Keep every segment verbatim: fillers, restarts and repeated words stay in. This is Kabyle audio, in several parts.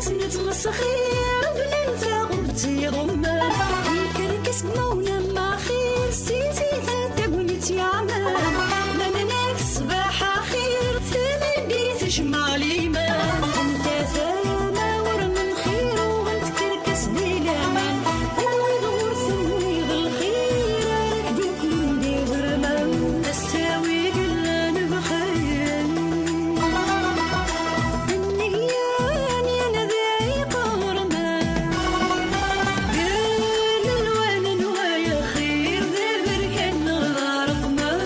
Nettmesxir bnan taɣult iḍummen, ikerkes deg mawna maxir, si zida tagnit yeɛman. Ma nnak ṣṣbeḥ axir, tmeddit tejmeɛ liman. Anta tama ur nenxir, ur nkerkes di laman. Wid ur tenwiḍ lxir, ara k-d-uklen d iẓerman. Ass-a wi yellan bxir. Nniya n yendayi qerman, gar lelwan n wayaxir, d aberkan neɣ d areqman.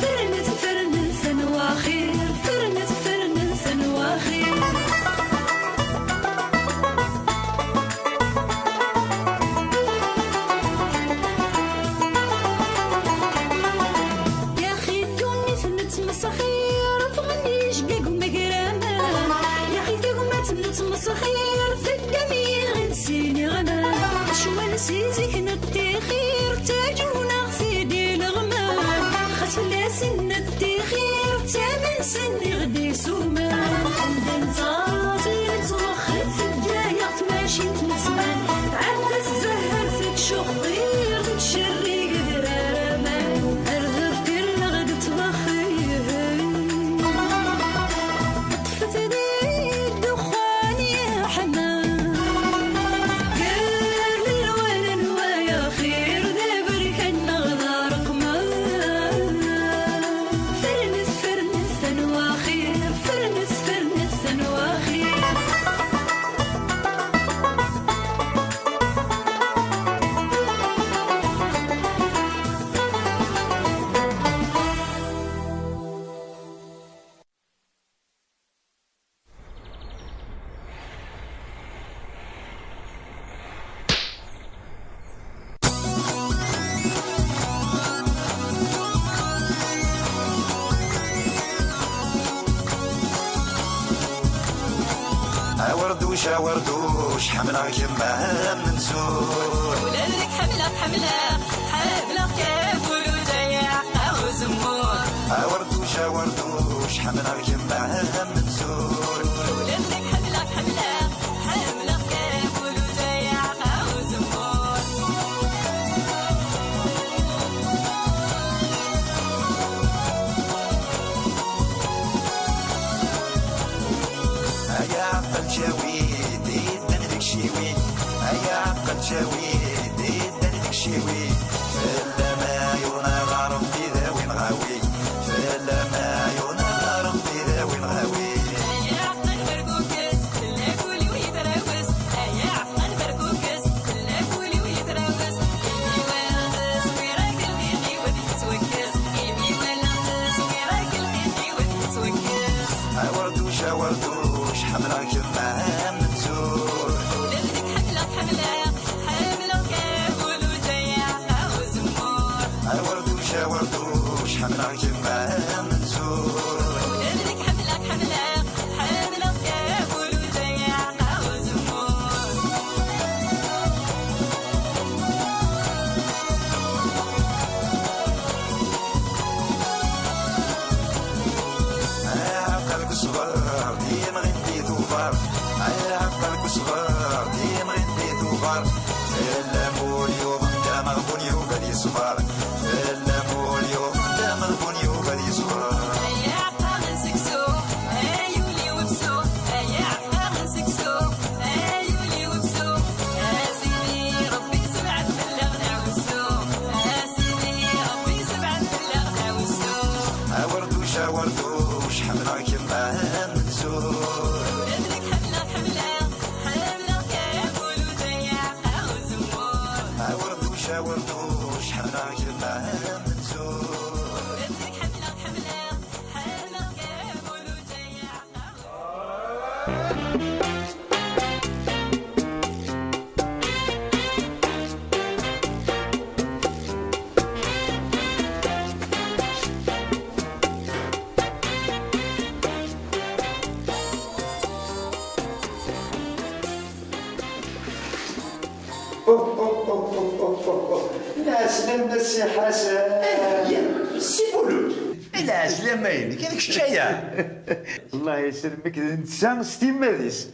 Fernet, fernet, a nwaxir, fernet, fernet, a nwaxir. Yaxi ddunit nettmesxir, ffɣen yijgag umegraman. Yaxi tagmat nettmesxir, teddam-iyi-d s iniɣman. Ccwal si zik nettixir, ttaǧun-aɣ-t-id ileɣman. Xas fell-asen nettixir, ttamen-sen iɣ-d isuman. Anda nettaẓ i nettwexxir, teǧǧa-yaɣ tmacint n zzman. Tɛedda tzehher tettcuxxir, tettcerrig adrar aman. Ar deffir neɣ d ttwexxir. Ṭṭfet di ddexxan yeḥman. Gar lelwan n wayaxir, d aberkan neɣ d areqman. Fernet, fernet, a nwaxir, fernet, fernet, a nwaxir. Awerduc, awerduc, ḥemmleɣ-kem a Mensur. Ula d nekk ḥemmleɣ, ḥemmleɣ, ḥemmleɣ-k a Buluǧa yeɛqa uzemmur. Awerduc, awerduc, ḥemmleɣ-kem a Mensur. Ula d nekk ḥemmleɣ, ḥemmleɣ, ḥemmleɣ-k a Buluǧa yeɛqa uzemmur. Ay aɛeqqel ttawit, idden deg ciwit. Ay aɛeqqel ttawit, idden deg ciwit. Fell-am ay unaɣ Ṛebbi d awin ɣawi. Fell-am ay unaɣ Ṛebbi d awin ɣawi. Ay aɛeqqel berkukes, fell-ak ul-iw yetrawes. Ay aɛeqqel berkukes, fell-ak ul-iw yetrawes. Imi walaɣ tteswira-k lxiq-iw ad yettwakkes. Imi walaɣ tteswira-k lxiq-iw ad yettwakkes. Awerduc, awerduc, ḥemmleɣ-kem a Mensur. Ula d nekk ḥemmleɣ, ḥemmleɣ, ḥemmleɣ-k a Buluǧa yeɛqa uzemmur. Awerduc, awerduc, ḥemmleɣ-kem a Mensur. Ula d nekk ḥemmleɣ, ḥemmleɣ, ḥemmleɣ-k a Buluǧa yeɛqa uzemmur. Aɛeqqel deg ṣṣber, d imɣi n di tuber. Aɛeqqel deg ṣṣber, d imɣi n di tuber. Fell-am ul yuḍen d ameɣbun yuba ad yeṣber. Fell-am ul yuḍen d ameɣbun yuba ad yeṣber. Ay aɛeqqar n seksu, ay ul-iw bsu. Ay aɛeqqar n seksu, ay ul-iw bsu. A sidi Ṛebbi sebɛed fell-aɣ dɛwessu. A sidi Ṛebbi sebɛed fell-aɣ dɛwessu. Awerduc, awerduc, ḥemmleɣ-kem a Mensur. Ula d nekk ḥemmleɣ, ḥemmleɣ, ḥemmleɣ-k a Buluǧa yeɛqa uzemmur. Awerduc, awerduc, ḥemmleɣ-kem a Mensur. Ula d nekk ḥemmleɣ, ḥemmleɣ, ḥemmleɣ-k a Buluǧa yeɛqa. Lɛeslama a Si Ḥasan. Ahya, Si Mulud. Lɛeslama-inek, d kečč aya. Allah yesselmek d netta s timmad-is.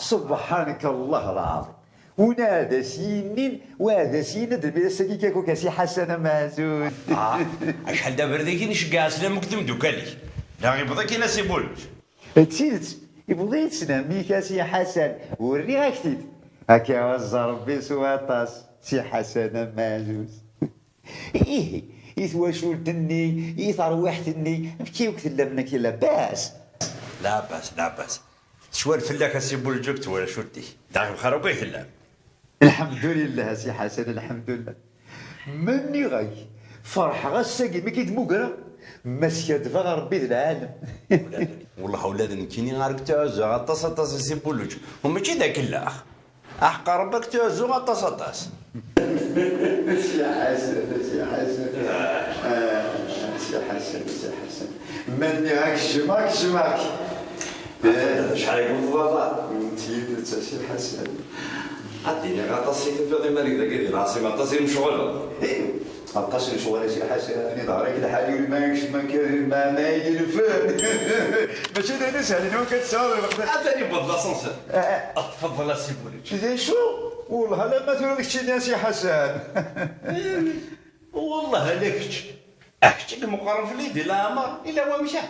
Subḥanak Allah lɛaḍim. Win ad as-yinin, wa ad as-yinin, d lbir ass-agi kakuk a Si Ḥasan amaɛzuz. Ah, acḥal d abrid i k-nceggeɛ sslam akked imeddukal-ik. Da iwweḍ-ik-in a Si Buluǧ. D tidet, iwweḍ-iyi-d sslam-ik a Si Ḥasan, uriɣ-ak-t-id. Akka iɛuzz Rebbi s waṭas, Si Ḥasan amaɛzuz. Ihi, i twacult-nni, i terwiḥt-nni, amek akk tellam nekk labas? Labas, labas. Tecwal fell-ak a Si Buluǧ akked twacult-ik. Daɣ bxir akk i tellam. Lḥemdulillah a Si Ḥasan, lḥemdulillah. Ma nniɣ-ak, ferḥeɣ ass-agi mi k-id-mmugreɣ, ma skaddbeɣ Rebbi d lɛalem. Wellah ula d nekkini ar k-ttɛuzzuɣ aṭas, aṭas a Si Buluǧ. U mačči d akellax. Aḥeqq Rebbi ad k-ttɛuzzuɣ aṭas, aṭas. Si Ḥasan, a Si Ḥasan. Ah, Si Ḥasan, a Si Ḥasan. Ma nniɣ-ak jjmeɣ-k, jjmeɣ-k. Acḥal i yewweḍ baba? D tidet a Si Ḥasan. Ad d-iniɣ aṭas i tufiḍ iman-ik dagi di lɛaṣima, aṭas i mecɣuleḍ. Ih, aṭas n lecɣal a Si Ḥasan, iḍher-ak lḥal ur ma yekcem akka di lmeɛna i d-nefren. Mačči d ayen isehlen i wakka tesɛuḍ lweqt. Atan yewweḍ laṣansir. Ah, ah. Ṭṭef-d a Si Buluǧ. D acu? Wellah alamma tura d keččini a Si Ḥasan. Wellah ala kečč. A kečč i imeqqren fell-i di leɛmer, ila wamek-a.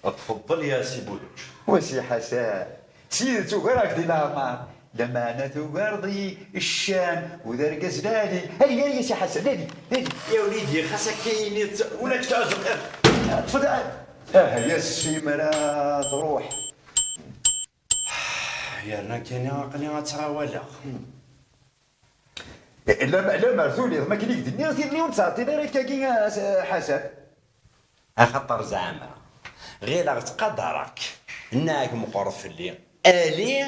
Tfeḍḍel ya Si Buluǧ. Wa Si Ḥasan, s tidet ugareɣ-k di leɛmer, lameɛna tugareḍ-iyi ccan, u d argaz lɛali. Ali, ali, a Si Ḥasan, ali, ali. Ya wlidi, xas akka ini-tt, ula k-tɛuzzeɣ. Ṭṭef-d, ah, ya simra truḥ. Yerna kani aql-i ad ttɣawaleɣ. Lammer, lammer tuliḍ, makken i k-d-nniɣ, tirni ur ttɛeṭṭil ara akkagi, a S-, Ḥasan. Axaṭer zeɛma ɣileɣ ttqadareɣ-k, nnaɣ meqqreḍ fell-i. Ali,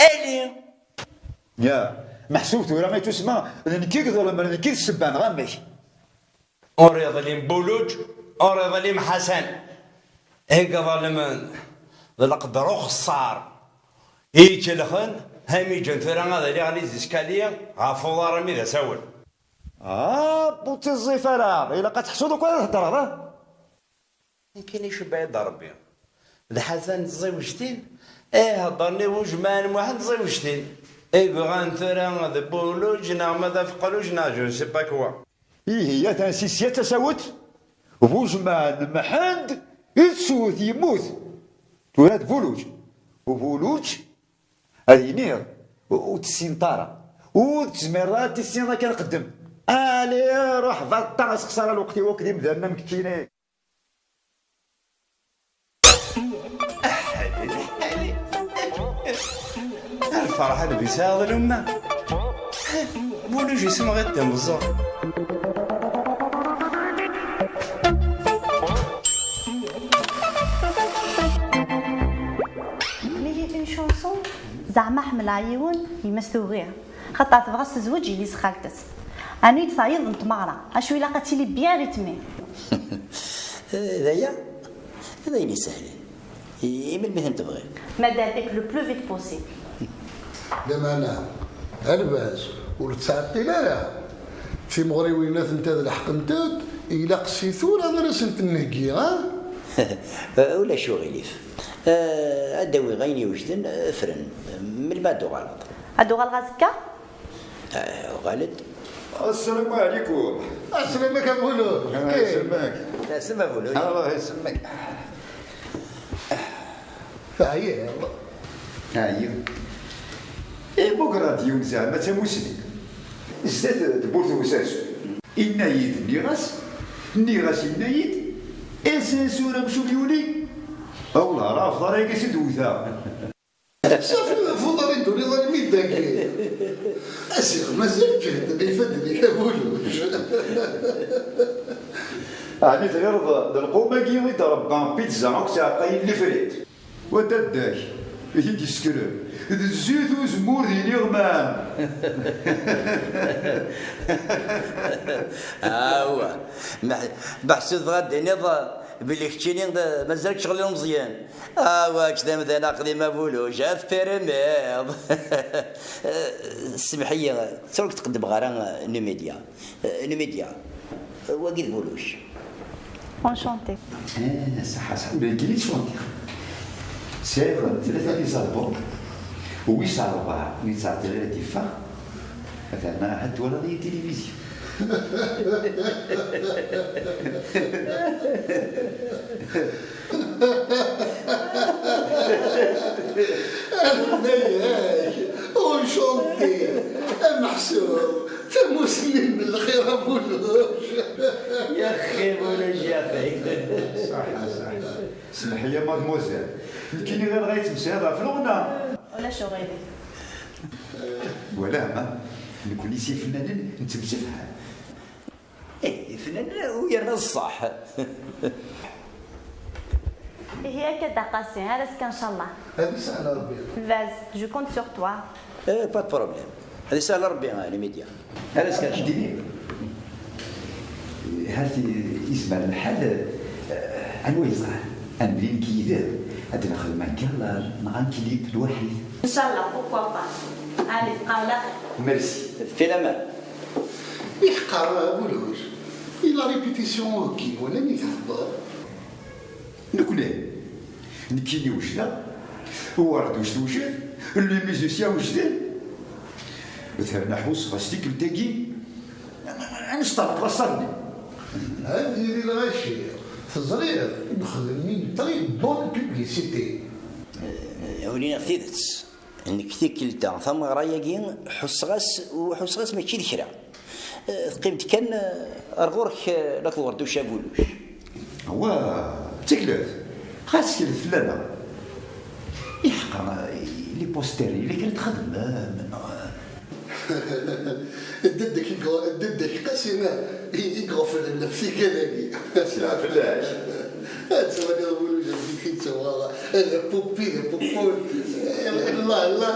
ali! Ya, meḥsub tura i tusma, d nekk i iḍelmen, d nekk i d ssebba, neɣ amek? Ur iḍlim Buluǧ, ur iḍlim Ḥasan. I iḍelmen d leqder uxeṣṣar i ikelxen, ha mi ǧǧan tura ad aliɣ les escaliers ɣef uḍar armi d asawen. Ah, ur tiẓẓif ara, ilaq ad teḥsuḍ ukan ad theddreḍ, ah! Nekkini icebbeɛ-d Rebbi. D Ḥasan d Ẓiwejtin, eh, heddren i Wejman Muḥend d Ẓiwejtin. I bɣan tura d Buluǧ neɣ ma d Afeqluj neɣ je ne sais pas quoi. Ihi, atan si sya d tasawet, Bujman Mḥend, ittsut, yemmut. Tura d Buluǧ. U Buluǧ, ad yiniḍ, u-, ur tessineḍ ara. Ur tezmireḍ ara ad tissineḍ akken qeddem. Ali, ruḥ, baṭṭa, asexsar lweqt-iw akked imdanen am keččini. Lferḥ ad bi-sɛiḍ lumma. Buluǧ isemɣi-d d imeẓẓuɣ. Une chanson, zeɛma ḥemmleɣ yiwen, yemma-s tugi. Xaṭer tebɣa ad s-tezweǧ yelli-s xalt-s. Ɛni d tayeḍ n tmeɣra, acu ilaq ad tili bien rythmée. D aya, d ayen isehlen. I, i melmi i ten-tebɣiḍ? Ma d avec le plus vite possible. Lameɛna, a lbaz, ur ttɛeṭṭil ara. Timeɣriwin atenta ad lḥeqent-d, ilaq si tura ara sent-nheggi, ha? Ulac uɣilif. Eh, ad d-awiɣ ayen iwejden, eh, fren. Melmi ad d-tuɣaleḍ? Ad d-uɣaleɣ azekka? Eh, uɣal-d. Assalamu ɛlikum. Aslama-k a Buluǧ. Ah, islem-ak. Aslama Buluǧ. Allah islem-ak. Teɛyiḍ. Ɛyiɣ. Ibugraḍ yiwen zeɛma d tamusni. Zdat tewwurt n usensu. Inna-yi-d, nniɣ-as, nniɣ-as, inna-yi-d, asensu amcum yuli. Awlah, ara afḍar-agi s-d-wteɣ. Safi, ɣef uḍar i d-turiḍ armi d dagi. Asiɣ, mazal ǧehden ifadden-ik a Buluǧ. Ɛni tɣileḍ d lqum-agi i d-rebban pizza akk tɛeqqayin n lifrit? Wa dadda-k i t-id-yessekren d zzit uzemmur d iniɣman. Awa, meḥ-, meḥsub tebɣa ad d-tiniḍ belli keččini d, mazal-k ccɣel ilemẓiyen. Awa, kečč d amdan aqdim a Buluǧ, ad tpermiḍ. Smeḥ-iyi, tura ur k-tqeddmeɣ ara Numidya. Numidya, wagi d Buluǧ. Enchanté. Eh, ṣaḥa, ṣaḥa, belli tcuntiḍ. Sɛiɣ tlata n yizalbum, wis ṛebɛa mi ttɛeṭṭileɣ ad d-iffeɣ, atan ahat twalaḍ-iyi tilivizyu. Anayak, enchanté, ameḥsub, tamussni n lxir a Buluc. Yaxi Buluc, yaxi. Ṣaḥa, ṣaḥa. Smeḥ-iyi a mademoiselle, nekkini ɣileɣ ad temsefhameḍ ɣef lɣna. Ulac uɣilif. Twalaḍ, nekkni s yifennanen nettemsefham. Eh, ifennanen u yerna d ṣṣeḥ. Ihi akka Dda Qasi, ar azekka ncallah. Ad isahel Rebbi. Baz, je compte sur toi. Eh, pas de problème. Ad isahel Rebbi, ah, les médias. Ar azekka ncallah. Hat i-, izmer lḥal, eh, anwa yeẓran? Ad nemlil nekk yid-m, ad nexdem un gala neɣ un clip lwaḥid. Ncallah, pourquoi pas? Allez, tqabel axir. Merci. Fi laman. Iḥeqqa Buluc, i la répétition-agi, wala mi thedder? Nekkni, nekkini wejdeɣ, Werduc tewjed, les musiciens wejden. Terna ḥusseɣ s tikkelt-agi, ad nesṭerḍeq la salle-nni. Ad yili lɣaci, teẓriḍ, nexdem une très bonne publicité. Eh, ur iniɣ tidet. Nekk tikkelt-a, tameɣra-agi, ḥusseɣ-as, u ḥusseɣ-as mačči d kra. Eh, teqqim-d kan, eh, ar ɣur-k, eh, lakked Werduc Abuluc. Wa, d tiklet. Xas klet fell-aneɣ. Iḥeqqa, eh, les posters, yella kra txedmem, neɣ? Ddedek i gro-, ddedek Qasi i, i iɣeflen ɣef tikkal-agi. Sla fell-ak. Ad twaliḍ Buluc amek i t-id-tuɣeḍ. Ad apuppi d apuppul. Allah, Allah.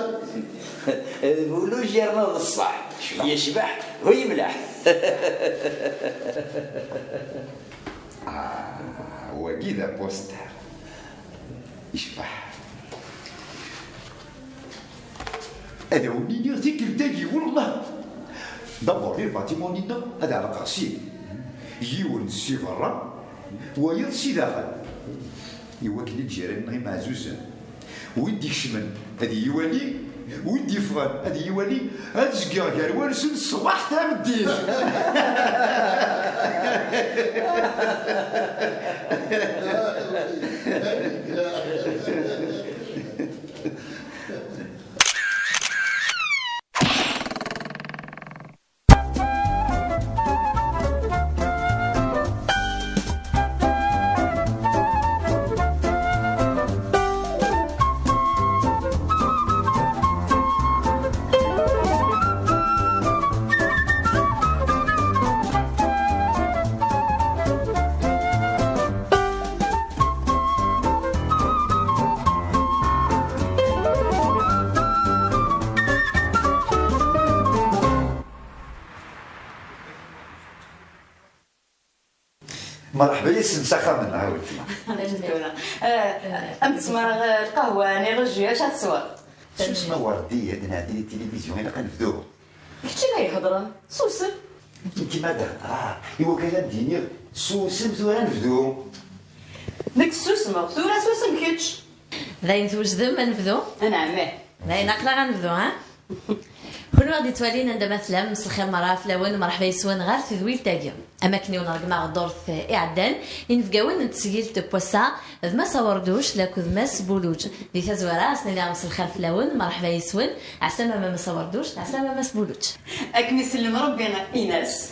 Buluc yerna d ṣṣeḥ. Yecbeḥ, hu yemleḥ. Ah, wagi d aposter. Yecbeḥ. Ad awen-iniɣ tikkelt-agi, wellah. D'abord, di lbatiman-nni-nneɣ, ad ɛerqeɣ sin. Yiwen si berra, wayeḍ si daxel. Iwakken i d-jerran imeɛzuzen. Win d-ikecmen, ad iyi-iwali, win d-yeffɣen, ad iyi-iwali, ad zgiɣ gar-nsen ṣṣbeḥ tameddit. Merḥba yes-m s axxam-nneɣ a weltma. Tanemmirt. Eh, am tesmreḍ, eh, lqahwa neɣ jus, acu ad tesweḍ? Susem a Werdiya, ad nɛeddi di tilivizyu, ilaq ad nebdu. Kečč i la ihedṛen, susem. Nekk ma d-heddṛeɣ, iwakken ad d-iniɣ susem tura nebdu. Nekk ssusmeɣ, tura susem kečč. Dayen twejdem ad nebdu? Anɛam, ih. Dayen aql-aɣ ad nebdu, ha? Kunwi i ɣ-d-yettwalin anda ma tellam, mselxir merra fell-awen, merḥba yes-wen ɣer tedwilt-agi. Am akken i wen-ṛeggmeɣ ddurt iɛeddan, inebgawen n tesgilt n wass-a d Mass Awerduc lakked Mass Buluǧ. Di tazwara, ad s-nini mselxir fell-awen, merḥba yes-wen, ɛeslama a Mass Awerduc, ɛeslama a Mass Buluǧ. Ad kem-isellem Ṛebbi, Inas.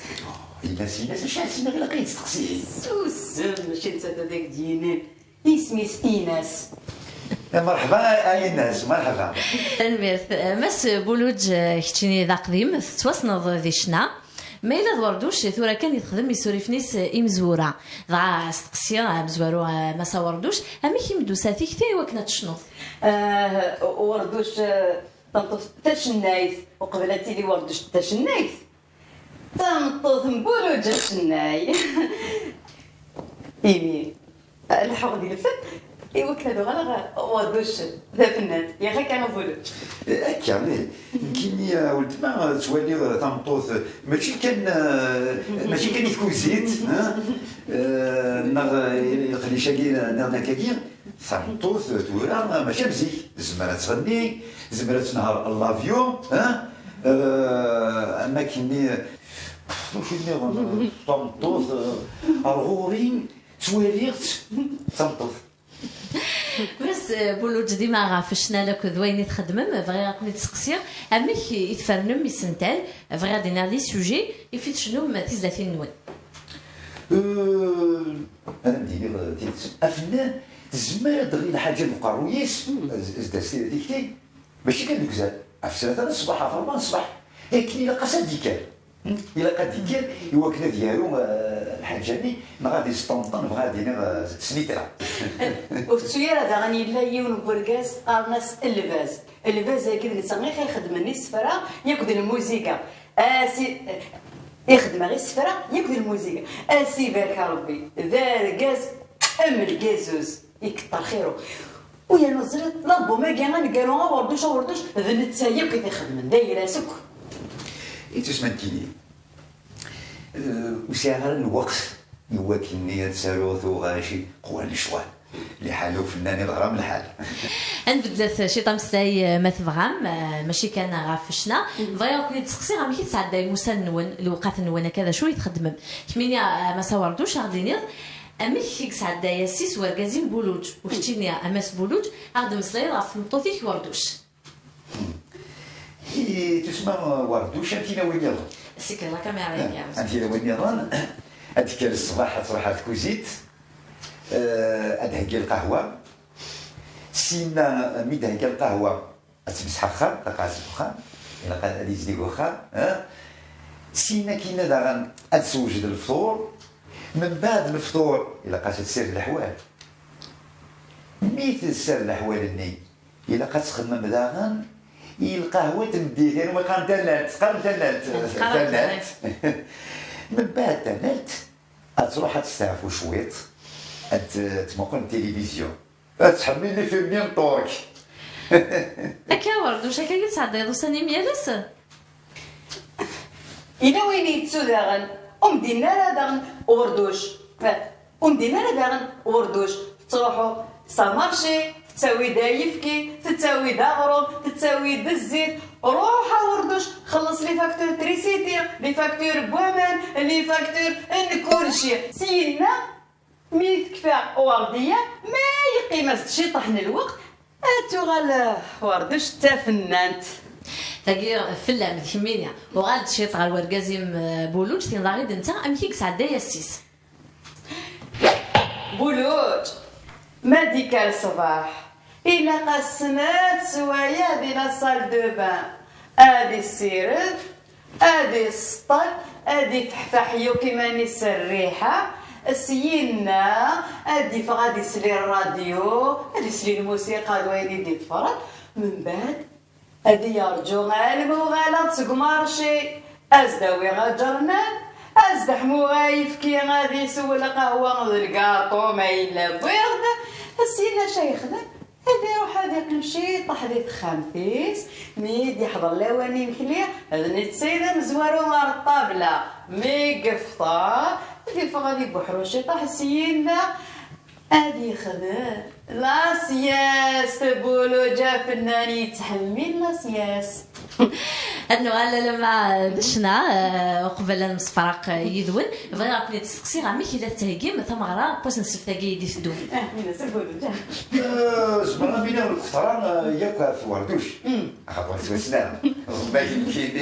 Inas, Inas, acu ara s-iniɣ, ilaq ad yi-d-steqsin. Susem, mačči d nettat ad ak-d-yinin. Isem-is Inas. Eh, merḥba a Inas, merḥba. Tanemmirt. Eh, Mass Buluǧ, eh, keččini d aqdim, tettwassneḍ di ccna. Ma yella d Werduc, tura kan i texdem isurifen-is, eh, imezwura. Dɣa asteqsi, eh, amezwaru, eh, Mass Awerduc, amek i m-d-tusa tikti i wakken ad tecnuḍ? Eh, Werduc, eh, tameṭṭut tacennayt, uqbel ad tili Werduc d tacennayt, tameṭṭut n Buluǧ acennay. Imi, leḥḥuɣ di lfen, i wakken ad uɣaleɣ Werduc d afennan, yak akka a Buluǧ? Eh, akka, ih. Nekkini, a weltma, ttwaliɣ tameṭṭut, mačči kan, eh, mačči kan i tkuzint, eh, eh, neɣ, eh, leqdic-agi, neɣ d akkagi, Tameṭṭut tura mačči am zik, tezmer ad tɣenni, tezmer ad tenher l'avion, hein? Euh, am akken-nni, acu nniḍen, tameṭṭut, euh, ar ɣur-i, ttwaliɣ-tt, tameṭṭut. Mass, euh, Buluǧ, dima ɣef ccna akked wayen i txeddmem, bɣiɣ ad ken-id-sseqsiɣ amek i tfernem isental, bɣiɣ ad d-iniɣ les sujets, ifi tcennum tizlatin-nwen. Euh, ad am-d-iniɣ tidet, afennan tezmer ad d-tɣil lḥaǧa deg uqerruy-is, mm, z-, zdat tikti, mačči kan deg uzal, ɣef tlata n ṣṣbeḥ, ɣef ṛebɛa n ṣṣbeḥ, akken ilaq-as ad d-ikker. Ilaq ad d-ikker i wakken ad yaru, eh, lḥaǧa-nni, neɣ ad isṭenṭen, bɣiɣ ad iniɣ, eh, snitra. Ur tettu ara daɣen yella yiwen n urgaz qqaren-as lbaz. Lbaz-agi d netta i ixeddmen isefra yakk d lmuziga. Asi-, ixeddem isefra yakk d lmuziga. As ibarek Rebbi, d argaz am lgazuz, ikeṭṭer xiru. U yernu teẓriḍ, l'album-agi aneggaru Awerduc, Awerduc, d netta yakk i t-ixedmen, d ayla-s akk. I tusma nekkini, eh, ur sɛiɣ ara lweqt i wakken-nni ad saruɣ tuɣac, qwan lecɣal. Liḥala ufennan iḍra-m lḥal. Ad nbeddlet ciṭ ameslay, eh, ma tebɣam, eh, mačči kan ɣef ccna. Mhm. Bɣiɣ ad ken-id-seqsiɣ amek i tesɛeddayem ussan-nwen, lewqat-nwen akka, d acu i txeddmem? Kemmini, eh, a Massa Werduc, a ɣ-d-tiniḍ amek i yesɛedday ass-is wergaz-im Buluǧ, u keččini a Mass Buluǧ, a ɣ-d-mmeslayeḍ ɣef tmeṭṭut-ik Werduc. Hi, tusma Werduc am tilawin nniḍen. Sikked la caméra, ya. Am tilawin nniḍen, ad d-tekker ṣṣbeḥ, ad truḥ ar tkuzit, eh, ad d-theggi lqahwa. Syenna, mi d-thegga lqahwa, ad tmesḥ axxam, taqaɛet n uxxam, ilaq ad, ad yezdig uxxam, eh? Syenna akkin daɣen ad tewjed lefṭur, mbeɛd lefṭur, ilaq-as ad tessired leḥwal. Mi tessared leḥwal-nni, ilaq ad txemmem daɣen i lqahwa n tmeddit, yernu ma qqaren tallalt, qqaren tallalt, tallalt. Mbeɛd tallalt, ad truḥ ad testeɛfu cwiṭ, ad t-, tmuqel tilivizyu, ad tḥemmel ifilmi n Ṭurk. Akka Werduc, akka i tesɛeddayeḍ ussan-im yal ass? Yella wayen yettu daɣen, ur m-d-yenni ara daɣen Werduc. Ur m-d-yenni ara daɣen Werduc. Tettruḥu s amarci, tettawi-d ayefki, tettawi-d aɣrum, tettawi-d zzit. Ruḥ a Werduc, xelleṣ les factures trisiti, les factures n waman, les factures n kulci. Syenna, mi tekfa Werdiya, ma yeqqim-as-d ciṭṭaḥ n lweqt, ad tuɣal, eh, Werduc d tafennant. Tagi fell-am, d kemmini. Uɣal-d ciṭ ɣer wergaz-im, eh, Buluǧ, tinḍaɣ-id netta amek i yesɛedday ass-is. Buluǧ, ma d-ikker ṣṣbeḥ, ilaq-as snat sswayeɛ di la salle de bain. Ad issired, ad iseṭṭel, ad ifeḥfeḥ yakk iman-is s rriḥa, syenna ad iffeɣ ad isli rradyu, ad isli lmusiqa d wayen i d-iḍefren, mbeɛd ad yerǧu alma uɣaleɣ-d seg umarci, ad s-d-awiɣ aǧernan, ad s-d-ḥmuɣ ayefki, ad isew lqahwa d lgaṭu ma yella wwiɣ-d, syenna acu yexdem? Ad iruḥ ad iqqim ciṭṭaḥ di texxamt-is, mi d-iḥḍer lawan imekli, d netta i d amezwaru ar ṭṭabla. Mi yefṭer, ad iffeɣ ad ibuḥru ciṭṭaḥ, syenna ad yexdem la sieste. Buluǧ afennan yettḥemmil la sieste. Ad nuɣal alamma d ccna, eh, uqbel ad nemsefraq, eh, yid-wen. Bɣiɣ ad ken-id-steqsiɣ amek i la tettheggim tameɣra n wass n ssebt-agi i d-iteddun. Ah, win ass Buluǧ. Eh, zemreɣ ad m-iniɣ lketṛa, eh, yakk ɣef Werduc. Mm. Axaṭer ttwassneɣ. Ma yemkin.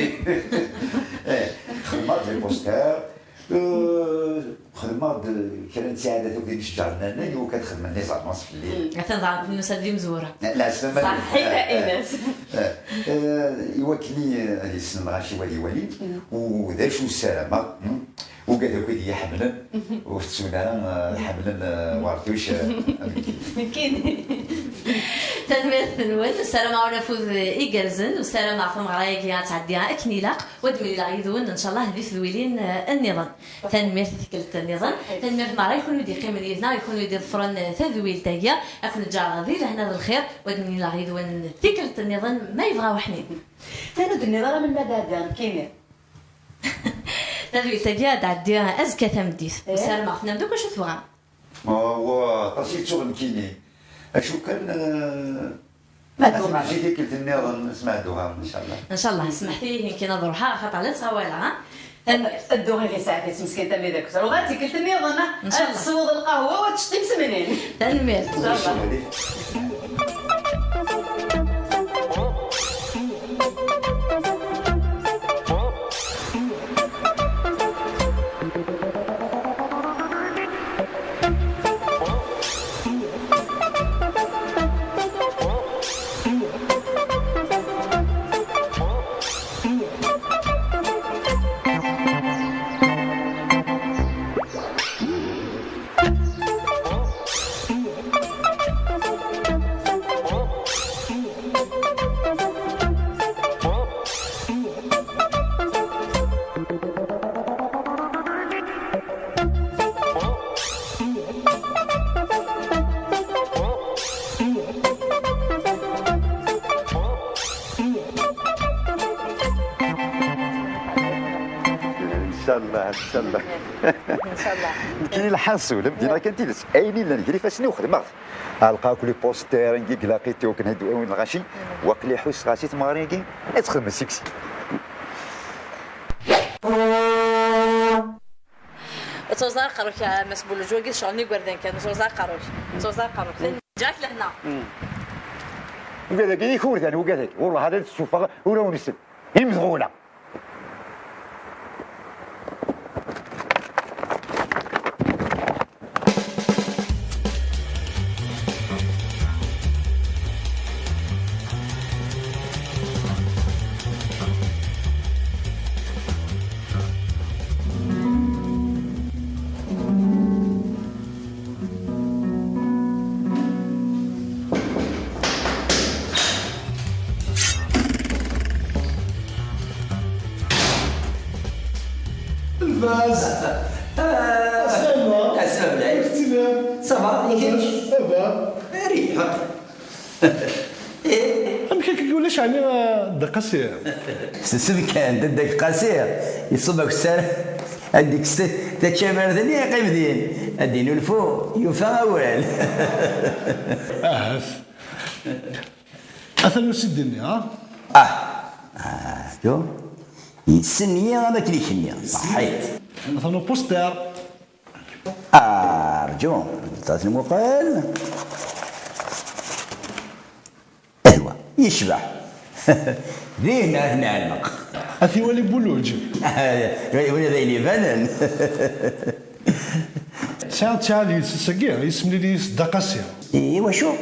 Eh, xedmeɣ-d les posters. Eh, xedmeɣ-d kra n ttiɛadat akked imceǧǧaren-nni, i wakken ad xedmen les annonces fell-i. Mm. Atan daɣen nusa-d d imezwura. Lɛeslama. Ṣaḥit a Ines. Eh, eh, i wakken i, ad yesnemɣ acu wali wali, mm, u d acu ssarameɣ, mm, ugad akk i d-iyi-ḥemmlen, ur tettun ara, eh, ad ḥemmlen, eh, Werduc, eh, am nekkini. Nekkini. Tanemmirt-nwen, ssarameɣ-awen afud igerrzen, u ssarameɣ tameɣra-agi ad tɛeddi akken ilaq, u ad mlileɣ yid-wen, ncallah, di tedwilin, eh, nniḍen. Tanemmirt i tikkelt nniḍen. Tanemmirt merra i kunwi d-yeqqimen yid-neɣ, i kunwi d-iḍefren, eh, tadwilt-agi. Ad ken-ǧǧeɣ di lehna d lxir, u ad mlileɣ yid-wen tikkelt nniḍen, ma yebɣa weḥnin. Tanu d-nniḍ ara melmi ad ɛeddiɣ nekkini. Tadwilt-agi ad tɛeddi azekka tameddit. Eh? U ssarameɣ tennam-d akk acu tebɣam. Awa, aṭas i ttuɣ nekkini. Acu kan, eh, ma ad tuɣal. Ad nǧi tikkelt nniḍen, smeɛduɣa, ncallah. Ncallah, smeḥt-iyi, hinkin ad ruḥeɣ, xaṭer la ttɣawaleɣ, ha? Tanemmirt. Ddu ɣer yesɛa-t meskin tamida kusar. Uɣal tikkelt nniḍen, ha? Ncallah. Ad tesweḍ lqahwa u ad tecṭim semnin. Tanemmirt. Ncallah. Ncallah, ncallah. Ncallah. Nekkini lḥaṣul, am dina kan tidet, ayen illan gar ifassen-iw xedmeɣ-t. Ɛelqeɣ akk les posters, ngi deg laqit-iw, akken ad d-awin lɣaci. Waqil iḥuss ɣas i tmeɣri-agi, ad txedem siksi. Ur ttruẓ ara aqerru-k, a Mass Bouloudj, wagi d ccɣel n yigerdan kan, ur ttruẓ ara aqerru-k, ur ttruẓ ara aqerru-k. Ǧǧiɣ-ak lehna. Ugad-agi d ikurdan, ugad-agi, wellah ad d-ssufeɣ urawen-nsen. Imedɣula. Lbaz. Ah. Aslama. Aslama. Amek telliḍ? Ça va, i kečč? Ça va. Rriḥ. Eh. Amek akka ulac ɛni, a Dda Qasi? Sesem kan, Dda Qasi, iṣubb akessar, ad d-ikkes ta-, taččamart-nni, yeqqim din. Ad d-inulfu, yufa awal. Ahat. Atan usiddi-nni, ha? Ah. Ah, tu. Yessen-iyi am akken ikenni. Ṣaḥit. Atan upuster. Ah, rǧu. Ẓẓat lmuqel. Ihwa, yecbeḥ. Din ad t-nɛelleq. Ad t-iwali Buluǧ. Win d ayen ibanen. Sɛiɣ ttiɛad yid-s ass-agi, yessemlil-iyi s Dda Qasi. I wacu?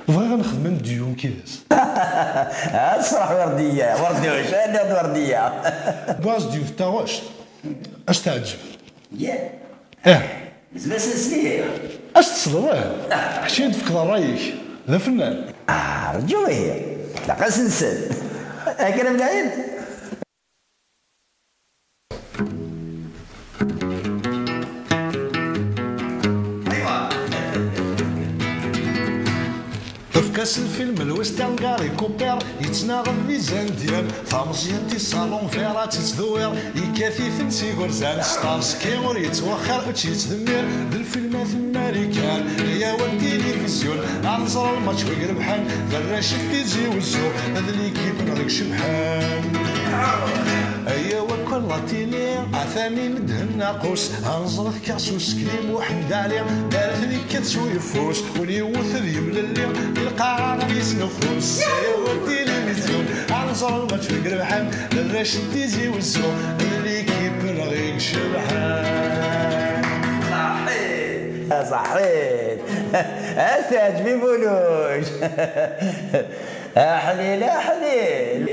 Bɣiɣ ad nexdem amedyu nekk yid-s. Ad tesraḥ Werdiya, Werdiya, acu ara d-yaɣ Werdiya? Bɣiɣ ad s-d-yewwet taɣect, ad s-teɛǧeb. Yah. Eh. Nezmer ad s-nsel ihi? Ad s-tesleḍ, eh? Ah. Ḥci ad d-tefkeḍ ṛṛay-ik. D afennan. Ah, rǧu ihi. Ilaq ad s-nsel. Akka ara mlayen? Efk-as lfilm n Western Gary Cooper, yettnaɣ d les Indiens. Tameẓyant-is à l'envers ad tt-tettdewwiṛ, yekkat-iten s igerzan. Starsky ur yettwexxir, ur tt-yettdemmir, d lfilmat n Marikan. Ay awal tilifizyon, ad nẓer lmač wi irebḥen, d arrac n Tizi Wezzu, d l'équipe-nneɣ i icebḥen. Ay awal kul la télé, atan imedden aqus, ad nẓer Kaṣ useklim Muḥend Ɛli, ar ten-ikkat s uyeffus, win yewwet ad yemlelli, i lqaɛa ad yesnuffus. Ay awal tilivizyu, ad nẓer lmač wi irebḥen, d arrac n Tizi Wezzu, d l'équipe-nneɣ i icebḥen. Ṣaḥit! Ṣaḥit! Ad s-teɛǧeb i Buluǧ! Aḥlil, aḥlil!